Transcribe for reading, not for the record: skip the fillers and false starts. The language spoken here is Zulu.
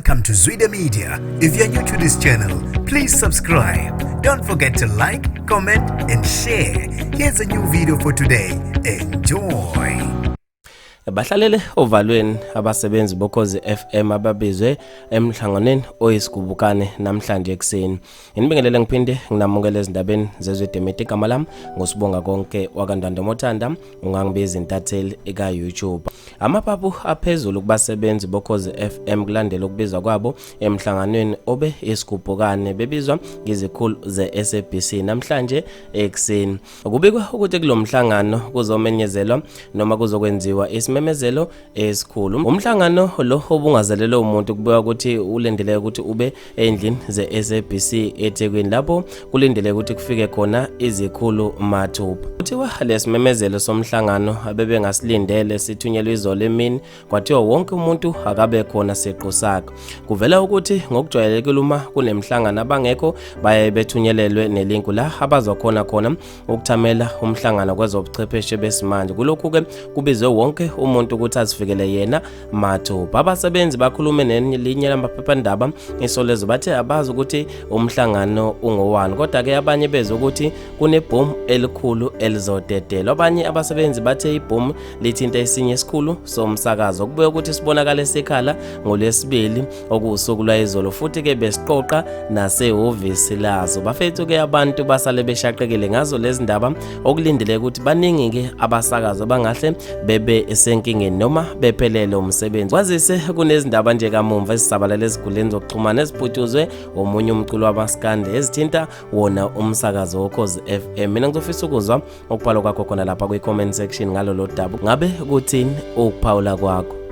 Welcome to Zwida Media. If you're new to this channel, please subscribe. Don't forget to like, comment, and share. Here's a new video for today. Enjoy. Bahlalele ovalweni abasebenzi boKhozi FM ababizwe emhlanganweni oyisigubukane namhlanje ekuseni. Nginibingelele ngiphinde nginamukele ezindabeni zezwe Demete igama lami ngosibonga konke wakaNdwandwe Mothanda ungangibiza intatheli eka YouTube. Amaphaphu aphezulu kubasebenzi boKhozi FM kulandela ukubizwa kwabo emhlanganweni obe isigubhukane bebizwa ngizikhulu ze-SABC namhlanje ekuseni. Kubikwa ukuthi kulo mhlangano kuzomenyezelwa noma kuzokwenziwa isimemezelo esikhulu. Umhlangano lo obungazelelwe umuntu kubikwa ukuthi ulindeleke ukuthi ube endlini ze-SABC eThekwini lapho kulindeleke ukuthi kufike khona izikhulu mathupha. Kuthiwa lesimemezelo somhlangano abebengasilindele sithunyelwe izolo emini kwathiwa wonke umuntu akabe khona siqu sakhe. Kuvela ukuthi ngokujwayelekile uma kunemhlangano abangekho baye bethunyelelwe nelinku la abazokhona khona ukuthamela umhlangano kwezobuchwepheshe besimanje. Kulokhu-ke kubizwe wonke umuntu ukuthi azifikele yena mathupha. Abasebenzi bakhulume nelinye lamaphephandaba Isolezwe bathe abazi ukuthi umhlangano ungowani, kodwa-ke abanye bezwe ukuthi kunebhomu elikhulu elizodedelwa. Abanye abasebenzi bathe ibhomu lithinta esinye esikhulu somsakazo kubuye ukuthi sibonakale sikhala ngolwesibili okuwusuku lwayizolo futhi-ke besiqoqa nasehhovisi lazo. Bafethu-ke abantu basale beshaqekile ngazo lezi ndaba okulindeleke ukuthi baningi-ke abasakazi abangahle bebe senkingeni noma bephelele umsebenzi kwazise kunezindaba nje kamumva ezisabalala eziguleni zokuxhumana ezibhutshuzwe omunye umculo wamaskandi ezithinta wona umsakazo woKhozi FM. Mina ngizofisa ukuzwa ukubhalwa kwakho khona lapha kwi-comment section ngalolo daba. Ngabe kuthini ukuphawula kwakho?